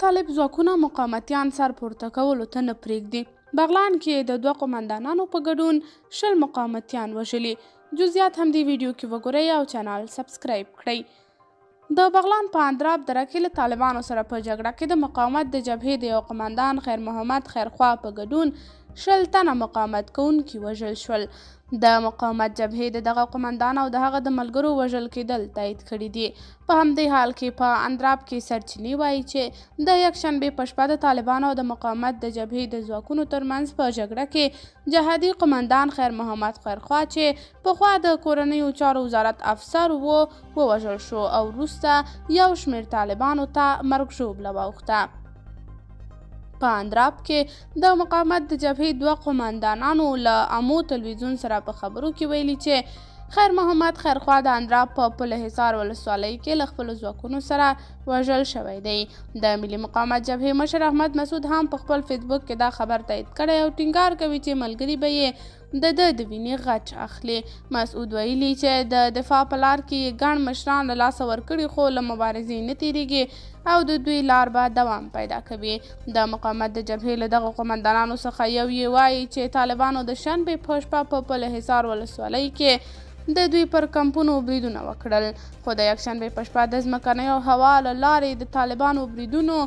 طالب ځواکونه مقاومتیان سر پورته کولو ته نه پرېږدي. بغلان کې د دوه قومندانانو په ګډون 20 مقاومتیان وژلي. جزئیات هم دې ویډیو کې وګورئ او چینل سبسکرایب کړئ. د بغلان په اندراب دره کې له طالبانو سره په جګړه کې د مقاومت د جبهې د یو قومندان خیر محمد خیرخوا په ګډون 20 تنه مقاومت کوونکي وژل شول. د مقاومت جبهې د دغه قومندان او د هغه د ملګرو وژل کېدل تایید کړي دي. په همدې حال کې په اندراب کې سرچینې وایي چې د یکشنبې په شپه د طالبانو او د مقاومت د جبهې د ځواکونو ترمنځ په جګړه کې جهادي قومندان خیر محمد خیرخوا چې پخوا د کورنیو چارو وزارت افسر و، ووژل شو او وروسته یو شمېر طالبانو ته مرګ ژوبله واوښته. په اندراب کې د مقاومت د جبهې دوه قومندانانو له امو تلویزیون سره په خبرو کې ویلي چې خیر محمد خیرخوا د اندراب په پل حصار ولسوالۍ کې له خپلو ځواکونو سره وژل شوی دی. د ملي مقاومت جبهې مشر احمد مسعود هم په خپل فیسبوک کې دا خبر تایید کړی او ټینګار کوي چې ملګري به یې د ده د وینې غچ اخلي. مسعود ویلي چې د دفاع په لار کې یې ګڼ مشران له لاسه ورکړي، خو له مبارزې نه تېرېږي او د دوی لار به دوام پیدا کوي. د مقاومت د جبهې له دغو قومندانانو څخه یو یې وایي چې طالبانو د شنبې په شپه په پل حصار ولسوالۍ کې د دوی پر کمپونو بریدونه وکړل، خو د یکشنبې په شپه د ځمکنۍ او هوا له لارې د طالبانو بریدونو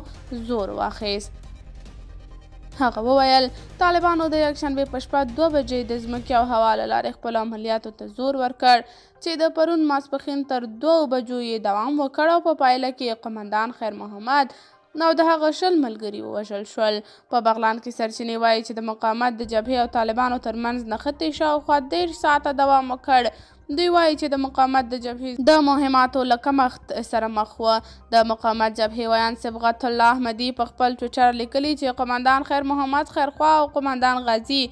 زور واخیست. هغه وویل، طالبانو د یکشنبې په شپه 2 بجې د ځمکې او هوا له لارې خپلو عملیاتو ته زور ورکړ چې د پرون ماسپښین تر 2 بجو یې دوام وکړ او په پایله کې قومندان خیر محمد او د هغه 20 ملګري ووژل شول. په بغلان کې سرچینې وایي چې د مقاومت د جبهې او طالبانو ترمنځ نښتې شاوخوا 30 ساعته دوام وکړ. دوی وایي چې د مقاومت د جبهې د مهماتو له کمښت سره مخ و. د مقاومت جبهې ویاند صبغت الله احمدي په خپل ټویټر لیکلي چې قومندان خیر محمد خیرخوا او قومندان غازي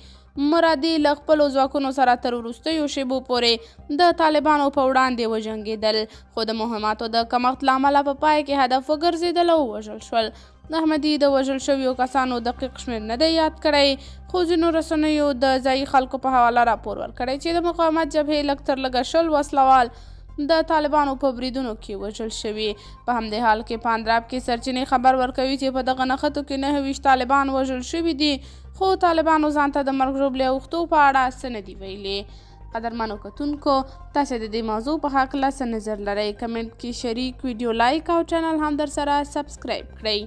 مرادي له خپلو ځواکونو سره تر وروستیو شیبو پورې د طالبانو په وړاندې وجنګېدل، خو د مهماتو د کمښت له امله په پای کې هدف وګرځېدل او ووژل شول. احمدي د وژل شویو کسانو دقیق شمېر نه دی یاد کړی، خو ځینو رسنیو د ځایي خلکو په حواله راپور ورکړی چې د مقاومت جبهې لږ تر لږه 20 وسلوال د طالبانو په بریدونو کې وژل شوي. په همدې حال کې په اندراب کې سرچینې خبر ورکوي چې په دغه نښتو کې 29 طالبان وژل شوي دي، خو طالبانو ځان ته د مرګ ژوبلې اوښتو په اړه څه نه دي ویلي. قدرمنو کتونکو، تاسې د دې موضوع په هکله څه نظر لرئ؟ کمنټ کې شریک، ویډیو لایک او چینل هم در سره سبسکرایب کړئ.